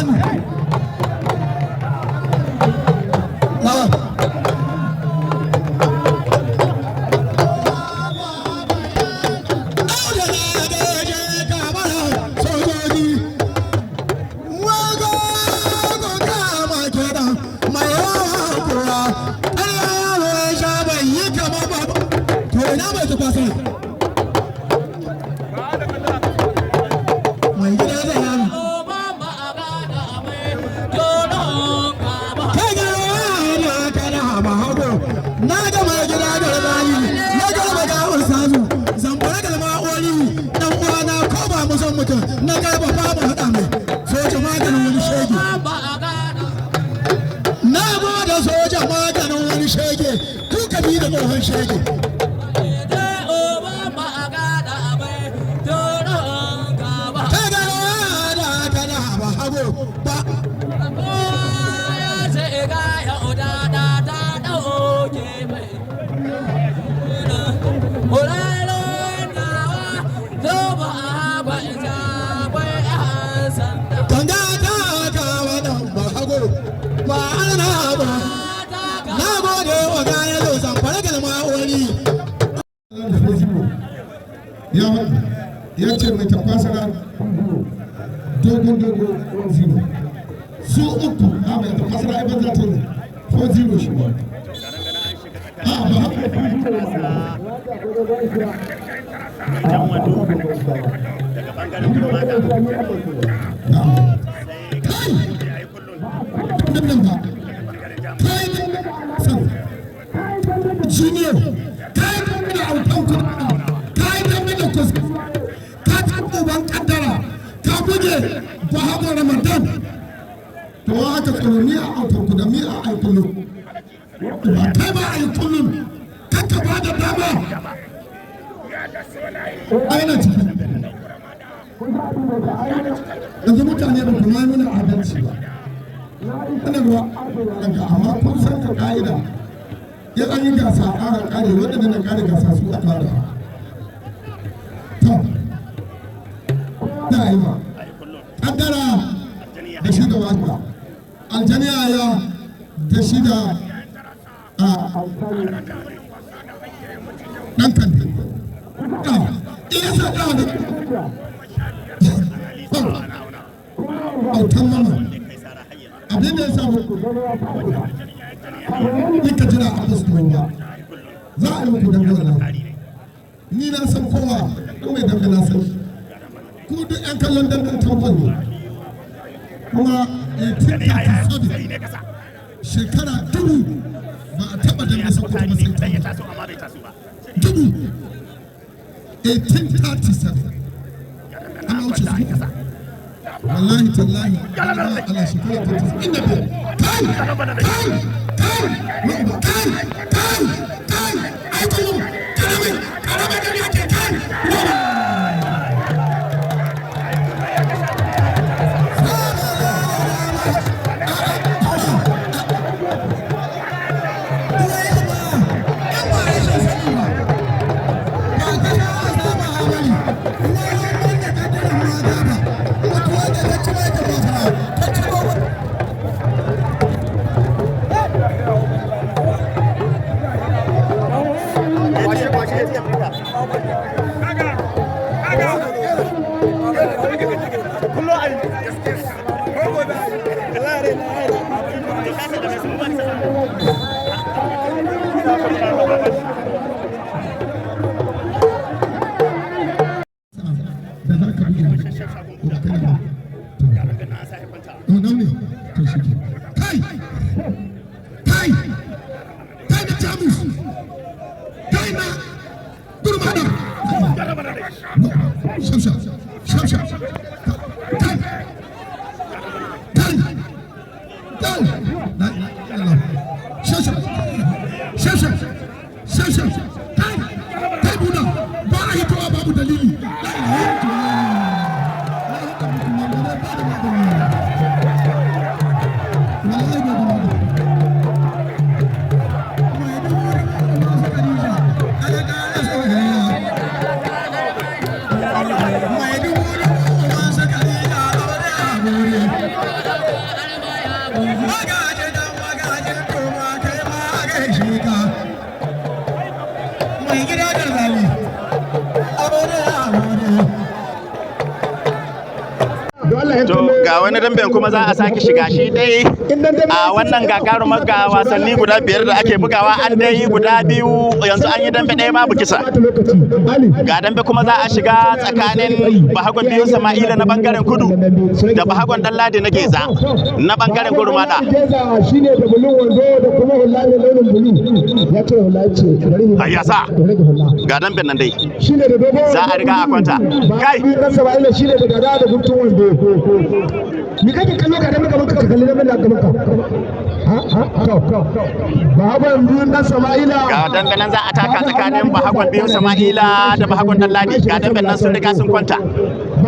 Hannu lawan. Auda na gaje kamar sojoji. Wago kama kiɗan mai yawan kura. Allah yaro ya sha bai yi kama ba. To, ina mai tafasa? Mai gida zai yaro. Kai ga yana kana ba hago. Na ga mai gida garbani, na garba ga ustazu. Zamfara galma oli dan uwana, ko ba mu son mutum na garba ba mu haɗa mai. Soja maganin wani shege. Na gode, soja maganin wani shege. Kuka bi da tsohon shege. Kai ga yana kana ba hago ba. Ganga ta kawo dan ba hago ba ana ba. Na gode wa gane zo Zamfara galma oli. Ya faɗi, ya ce mai tafasara dogon dogo 0 su uku a mai tafasara ai banza ta yi 4-0 shi ba a ba haka. Jan wando daga bangaren Gurmada. Kai nan ba kai san junior, kai da autan kuɗi, kai da kusa, ka ci uban kaddara, ka buge Bahagon Ramadan. To, wa aka tsoro? Ni a autan kuɗi, ni a aikulu ba kai ba, a yi kullum kakka ba da dama aina ciki. Yanzu mutane ba kuma yi mana adalci ba. Ina ruwa daga, amma kun san ka ka'ida ya an yi gasa ƙara ƙare waɗanda na ƙare gasa su a ƙara. To, da yi ba kaddara da shi da wata aljaniya ya da shi da a ɗan kan iya sa ɗan da autan mama. Abin da ya sa ni ka jira a basu ba, za a yi muku dambe wallahi. Ni na san kowa ko mai dambe, na san shi. Ku duk yan kallon damben tamban ne. Kuma 1837, shekara 1000 ba a taɓa dambe Sokoto ba sai Ya ta taso amma bai taso ba. 1000, 1837, ana wuce su wallahi tallahi. Allah, shekara ta 95. Kai, kai, kai, kai, kai, kai, ai kullum karame karame da yake kai. Da za ka buge ko ba kai ba to nan ne. To, shi ke. Kai, kai, kai na Jamus, kai na Gurmada, shamsha shamsha, kai, kai, kai, la la, shamsha shamsha shamsha, kai, kai, buda ba a hitowa babu dalili. La ilaha. Wallahi ba da magani. Mai dubu da masu Khadija, kada ƙara soyayya. Mai dubu da masu Khadija, aure a gore. Magaji dan magajin koma kai ma a gaishe ka. Mai gida da zali. Aure aure. To ga wani damben kuma za a sake shiga shi dai a wannan gagarumar ga wasanni guda biyar da ake bugawa, an dai yi guda biyu, yanzu an yi dambe ɗaya babu kisa. Ga dambe kuma za a shiga tsakanin Bahagon Biyu Sama'ila na bangaren kudu da Bahagon Ɗanladi na Geza na bangaren Gurmada. Shine da bulun wando da kuma hula mai launin bulu, ya cire hula, ya ce bari Ayyasa. rage hula. Ga damben nan dai. Shine da dogon Za a riga a kwanta. Kai! Kai, dan Sama'ila shine da gada da guntun wando. Mi kake kallo? Ka dan gaban ka, kalli dan da gaban ka. Ha ha, to Bahagon Biyun Dan Sama'ila. Ga damben nan za a taka tsakanin Bahagon Biyu Sama'ila da Bahagon Ɗanladi. Ga damben nan, sun riga sun kwanta.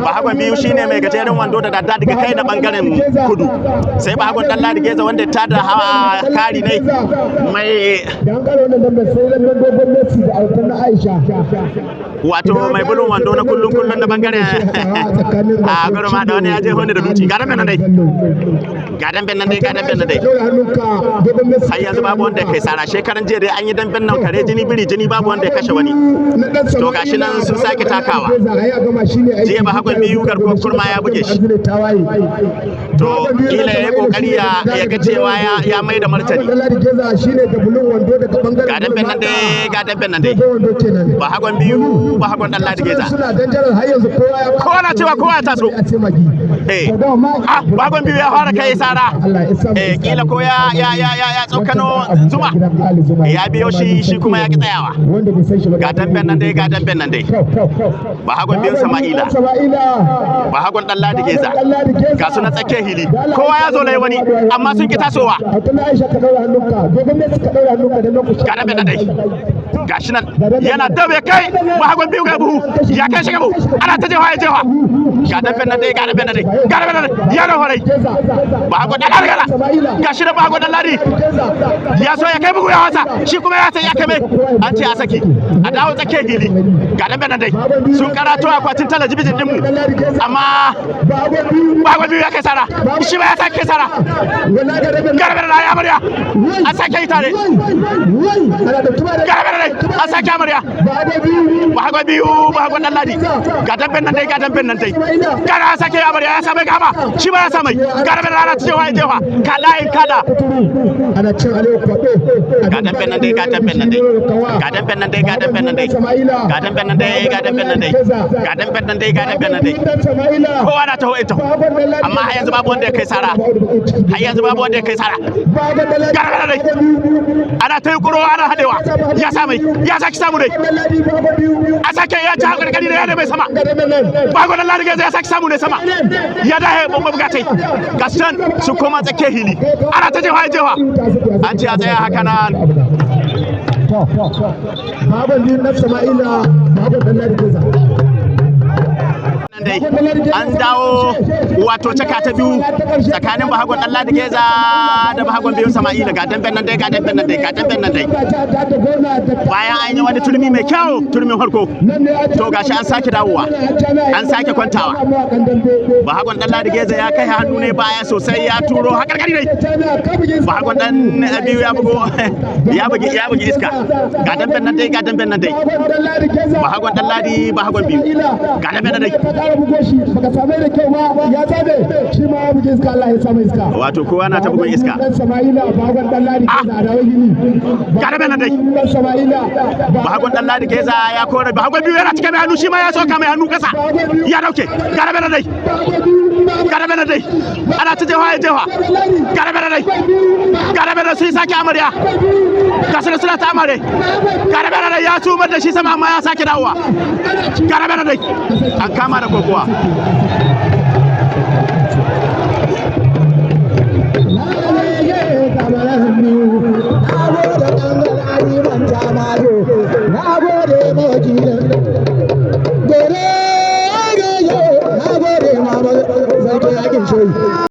Bahagon Biyu shine mai gajeren wando da dada daga kai na bangaren kudu, sai Bahagon Ɗanladi Geza wanda ta da hawa kari ne mai Dan karo wannan damben sai dan dogon Messi da autan na Aisha. Wato mai bulun wando na kullun kullun na bangaren a gurma da wani ya je wani da duci. Ga damben nan dai, ga damben nan dai, ga damben nan dai. Dole hannunka, dogon Messi. Har yanzu babu wanda ya kai sara. Shekaran jiya dai an yi damben nan kare jini biri jini, babu wanda ya kashe wani. To gashi nan sun sake takawa. Jiya Bahagon Biyu garkuwar kurma ya buge shi. To kila ya yi kokari ya ga cewa ya mai da martani. Ga damben nan dai, ga damben nan dai, Bahagon Biyu, Bahagon Ɗanladi Geza. Kowa na cewa kowa ya taso. Eh, ah, Bahagon Biyu ya fara kai sara. Eh, kila ko ya tsokano zuma ya biyo shi, shi kuma ya ki tsayawa. Ga damben nan dai, ga damben nan dai, Bahagon Biyu Sama'ila, Bahagon Ɗanladi Geza, ga su na tsakiyar hili. Kowa ya zo lai wani, amma sun ki tasowa. Ga damben nan dai, gashi nan yana dabe kai. Bahagon Biyu ga buhu ya kai shiga buhu, ana ta jefa ya jefa. Ga damben nan dai, ga damben nan dai, ga damben nan dai, yana horai Bahagon Ɗanladi. Gara gashi nan, Bahagon Ɗanladi ya so ya kai bugu ya wasa, shi kuma ya sai ya kame, an ce a saki, a dawo tsakiyar hili. Ga damben nan dai, sun karato akwatin talabijin dinmu, amma Bahagon Biyu ya kai sara, shi ma ya sake kai sara. Garbe da ya amarya, an sake yi tare. Garbe da an sake amarya. Bahagon Biyu, Bahagon Ɗanladi, ga damben nan dai, ga damben nan dai. Gara ya sake amarya, ya samai gama, shi ma ya samai. Garbe da rana ta jefa ya jefa ka layin kada. Ana cin alewa kwado. Ga damben nan dai, ga damben nan dai, ga damben nan dai, ga damben nan dai, ga damben nan dai, ga damben nan dai, ga damben nan dai, ga damben nan dai. Kowa na taho ita, amma har yanzu babu wanda ya kai sara, har yanzu babu wanda ya kai sara. Garbe da dai ana ta yi kuro, ana hadewa, ya sa mai, ya saki samu dai, a sake ya ci hakarkari da ya mai sama. Bago da lariga ya saki samu ne sama, ya dahe bomba bugatai. Ga su can su koma tsakiyar hili, ana ta jefa ya jefa, an ce a tsaya haka nan. Baban Biyu na Sama'ila, Baban Dan Geza. Nan dai an dawo, wato caka ta biyu tsakanin Bahagon Ɗanladi Geza da Bahagon Biyu Sama'ila. Ga damben nan dai, ga damben nan dai, ga damben nan dai. Bayan an yi wani turmi mai kyau, turmin harko, to gashi an sake dawowa, an sake kwantawa. Bahagon Ɗanladi Geza ya kai hannu ne baya sosai, ya turo hakarkari dai. Bahagon Dan Biyu ya bugo, ya bugi iska. Ga damben nan dai, ga damben nan dai, Bahagon Ɗanladi, Bahagon Biyu, ga damben nan dai. Bugo shi, baka same da kyau ba, ya zabe, shi ma ya buge iska, Allah ya sa mai iska. Wato kowa na ta bugun iska. Dan Sama'ila, Bahagon Dan Ladi Ah. Geza, a dawo gini. Ga damben nan dai. Dan Sama'ila. Bahagon Ɗanladi Geza ya kore Bahagon Biyu, yana cike mai hannu, shi ma ya soka mai hannu kasa, ya dauke. Ga damben nan dai, ga damben nan dai, ana ta jefa ya jefa. Ga damben nan dai, ga damben nan, sun sake amarya, ga su suna ta amare. Ga damben nan dai, ya tumar da shi sama, amma ya sake dawowa. Ga damben nan dai, an kama da kokowa.